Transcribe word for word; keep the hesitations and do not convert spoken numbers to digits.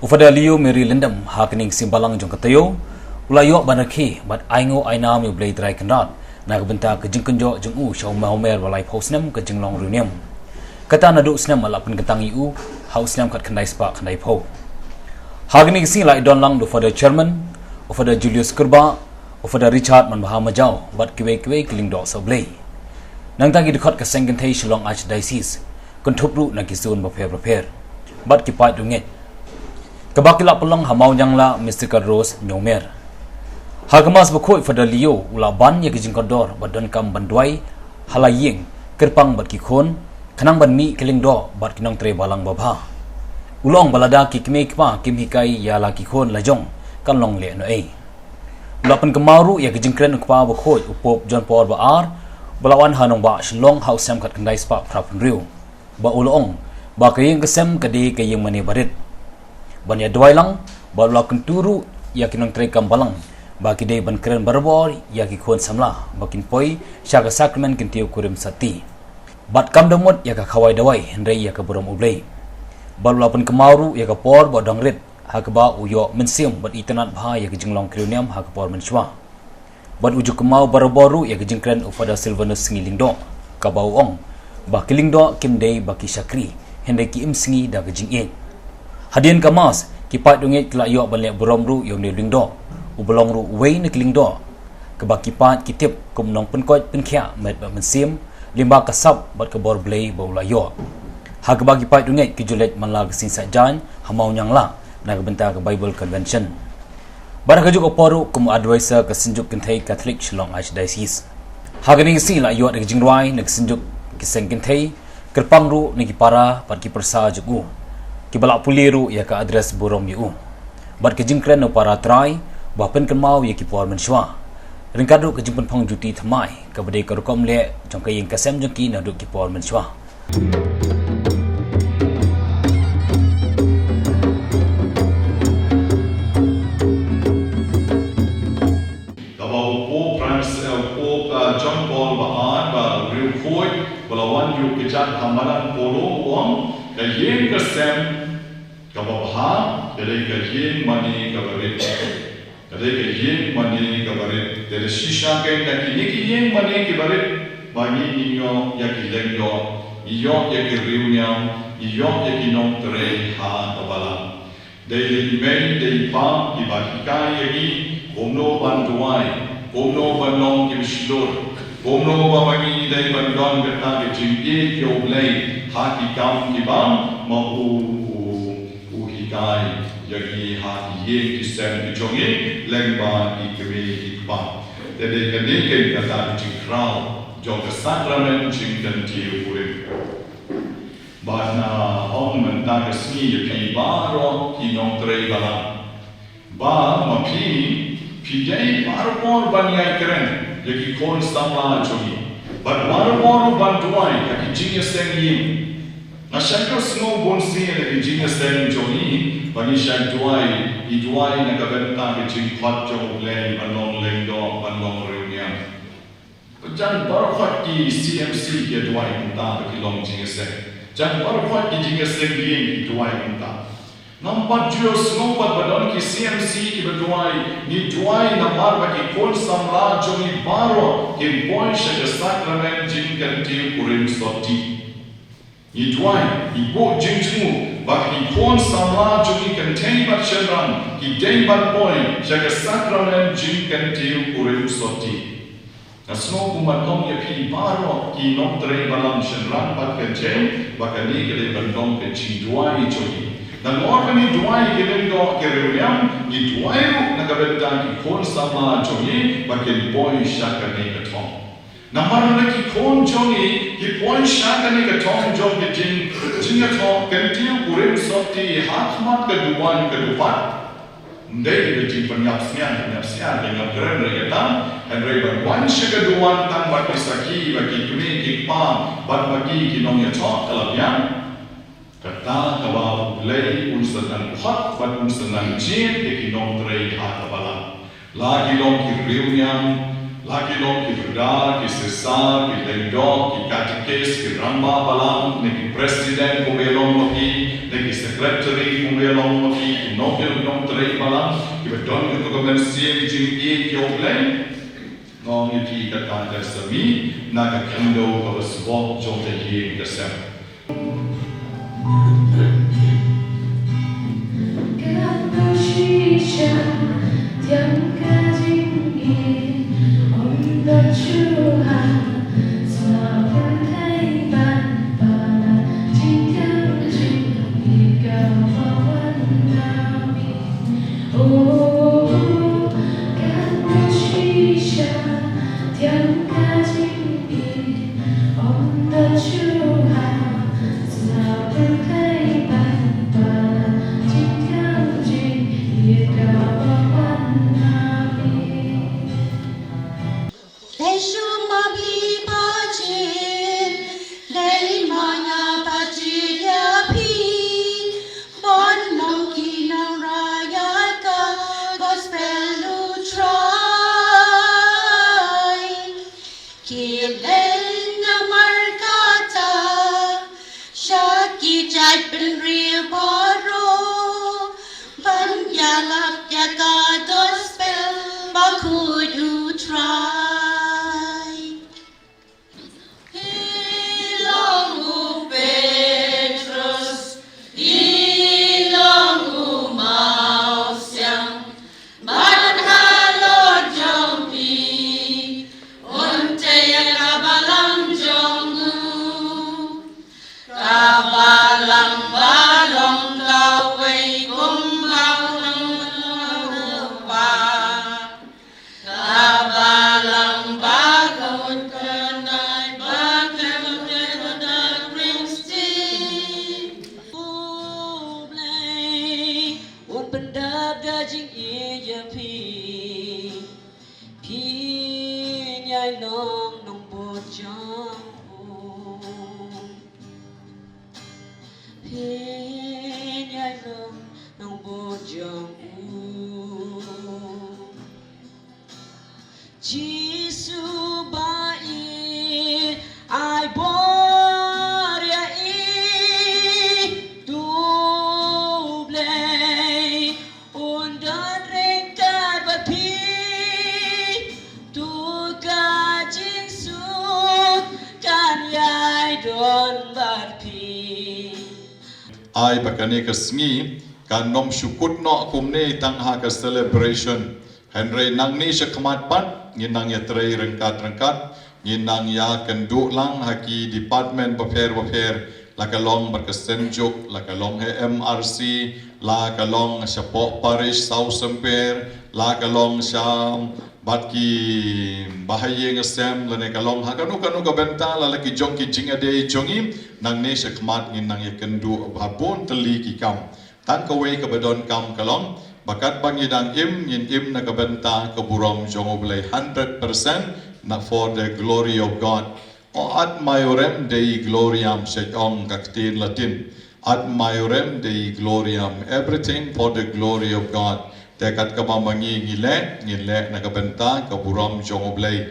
U Father Leo Mary Lyngdoh ha kane ka ïing balang jong ka taïew u la ïoh ban rakhe bad ainguh ainam ïa U Blei Trai Kynrad na ka bynta ka jingkynjoh jong u sha u Mawmer ba laiphew snem ka jinglong riewniam. Kata naduh u snem ba la pynkyntang ïa u ha u snem khatkhyndai spah khyndaiphew. Ha kane ka sngi la ïadon lang da u Father Chairman, u Father Julius Kurbah, u Father Richard Manbha Majaw bad kiwei kiwei ki lyngdoh sohblei. Nangta ki dkhot ka seng kynthei Shillong Archdiocese, kynthup ruh na ki zone bapher bapher bad ki paid riewngeit. Kaba ki la pynlong ha Mawniangla Mystical Rose, Nongmer. Ha ka Mass bakhuid Father Leo u la ban ïa ka jingkordor bad donkam ban duwai ha la ïing kyrpang bad ki khun, khnang ban mih ki lyngdoh bad ki nongtrei balang babha. U la ong ba lada ki kmie ki kpa kim hikai ïa la ki khun lajong kan long lehnohei. U la pynkynmaw ruh ïa ka jingkren u Kpa bakhuid u Pope John Paul ba ar ba la wan ha nongbah Shillong ha u snem khatkhyndai spah phra phew hynriew, ba u la ong ba ka ïing ka sem ka dei ka ïing mane barit. Ban ïa duwai lang bad u la kyntu ruh ïa ki nongtrei kam balang ba ki dei ban kren barabor ïa ki khun samla ba kin poi sha ka sakramen kyntiew kurim sotti. Bad kam da mut ïa ka khawai dawai hynrei ïa ka burom U Blei. Bad u la pynkynmaw ruh ïa ka por ba u dang rit ha kaba u ïoh mynsiem bad itynnad bha ïa ka jinglong ki riewniam ha ka por mynshuwa. Bad u ju kynmaw barabor ruh ïa ka jingkren u Father Silvanus Sngi Lyngdoh, kaba u ong ba ki lyngdoh kim dei ba ki shakri hynrei ki im sngi da ka jingïeit. Hadien ka Mass ki paid riewngeit ki la ïoh ban leh burom ruh ïa une u lyngdoh uba long ruh uwei na ki lyngdoh kaba ki paid ki tip kum u nongpynkoit pynkhiah met bad mynsiem lyngba ka sap bad ka bor Blei ba u la ïoh. Ha kaba ki paid riewngeit ki ju leit man la ka Sngi Saitjaiñ ha Mawniangla na ka bynta ka Bible Convention. Bad ha kajuh ka por ruh kum u advisor ka Synjuk Kynthei Katholik Shillong Archdiocese. Ha kane ka sngi la ïoh da ka jingrwai na ka Synjuk ki seng kynthei kyrpang ruh na ki para bad ki pyrsa jong u, kiba la pule ruh ïa ka address burom ïa u bad ka jingkren na u para trai ba pynkynmaw ïa ki por mynshuwa, ryngkat ruh ka jingpynphong juti thymmai kaba dei ka rukom leh jong ka ïing ka sem jong ki naduh ki por mynshuwa. Kaba u Pope Francis, eh, u Pope, eh, John Paul ba ar, ba u riewkhuid ba la wan ïuh kjat ha madan Polo u ong, ka ïing ka sem kaba bha ka dei ka ïing mane kaba rit. Ka dei ka ïing mane kaba rit. Te da shisha kein da kine ki ïing mane kiba rit ba ngi ngi ïoh ïa ki lyngdoh, ngi ïoh ïa ki riewniam, ngi ïoh ïa ki nongtrei ha ka balang. Dei i mei dei i pa kiba hikai ïa ngi kumno ban duwai, kumno ban long kiba shlur, kumno ba ma ngi dei ban don kata ka jingïeit ïa U Blei ha ki kam ki bam, ma u u u hikai ïa ngi ha ki ïing ki sem ki jong ngi lyngba ki kmie ki kpa. Te dei kane kein kata ka jingkhraw jong ka sakramen jingkyntiew kurim. Bad nga ong mynta ka sngi ïa phi baroh ki nongtrei balang ba ma phi, phi dei barabor ban ïai kren ïa ki khun samla jong ngi bad barabor ban duwai ha ki jingïaseng ïing. Nga shait ïohsngew bun sien ïa ki jingïaseng jong ngi ba ngi shait duwai, ngi duwai na ka bynta ka jingkhot jong U Blei ban long lyngdoh, ban long riewniam. Jan baroh ki C M C ki duwai mynta ba ki long jingïaseng. Jan baroh ki jingïaseng ïing ki duwai mynta. Ngam pat ju ïohsngew pat ba don ki C M C kiba duwai, ngi duwai namar ba ki khun samla jong ngi baroh kin poi sha ka sakramen jingkyntiew kurim sotti. Ngi duwai, ngi buh jingthmu ba ki khun samla jong ngi kynthei bad shynrang ki dei ban poi sha ka sakramen jingkyntiew kurim sotti. Nga sngew kumba ong ïa phi baroh ki nongtrei balang shynrang bad kynthei ba kane ka dei ban long ka jingduwai jong ngi. Nalor ba ngi duwai ïa ki lyngdoh ki riewniam, ngi duwai ruh na ka bynta ki khun samla jong ngi ba kin poi sha kane ka thong. Namar lada ki khun jong ngi ki poi sha kane ka thong jong ka jing, jingïathoh kyntiew kurim sotti ha khmat ka duwan ka dupat. Ym dei ka jingpynïap sniang, pynïap sniang, ka ngam kren re ka tam, hynrei ban wan sha ka duwan tang bad ki sakhi, bad ki kmie ki kpa, bad bad ki ki nongïathoh ka la biang. Kata kaba U Blei un sa nang khot bad un sa nang jied ïa ki nongtrei ha ka balang. La ki long ki riewniam, Ha ki long ki brother, ki sister, ki lyngdoh, ki catechist, ki rangbah balang, ne ki president kumba long ma ki, ne ki secretary kumba long ma ki, ki nongïalam nongtrei balang, kiba don ka mynsiem jingïeit ïa U Blei. Nga ong ïa phi kata ka sa mih na ka khyndew kaba sboh jong ka ïing ka sem. Lei shu ma phi pajir, lei ma nga pajir ïa phi. Ban long ki nongrwai ïa ka gospel U Trai. Ki lei namar kata sha ki jaitbynriew baroh ban ïalap ïa ka gospel bakhuid U Trai. Phi long u Petrus, phi long u mawsiang, bad halor jong phi un tei ïa ka balang jong u. Ka balang ba long kawei kumba u long u pa. Ka balang ba kut kynai ba khlem khlem da ring sting. U Blei un pyndap da jingïeit ïa phi. Phin ïai long nongbud jong u. Phin ïai long nongbud jong u. Jisu ba i ai bor ïa i, to U Blei un don ryngkat bad phi, to ka jingsuk kan ïai don bad phi. Ai ba kane ka sngi kan ym shu kut noh kumne tang ha ka celebration. Hynrei nangne shakhmat pat ngin nang ïatrei ryngkat ryngkat, ngin nang ïakynduh lang ha ki department bapher bapher, la ka long bad ka Senjuk, la ka long ha M R C, la ka long shapoh parish South Sempere, la ka long sha bad ki bahaïing sem, lane ka long ha kano kano ka bynta, la la ki jong ki jingïadei jong ngi, nangne shakhmat ngin nang ïakynduh ha bun tylli ki kam. Tang kawei kaba donkam ka long ba katba ngi dang im, ngin im na ka bynta ka burom jong U Blei hundred percent, na for the glory of God. O ad maiorem Dei gloriam, sha ong ka ktien Latin. Ad maiorem Dei gloriam, everything for the glory of God. Te kat kaba ma ngi ngi leh, ngin leh na ka bynta ka burom jong U Blei.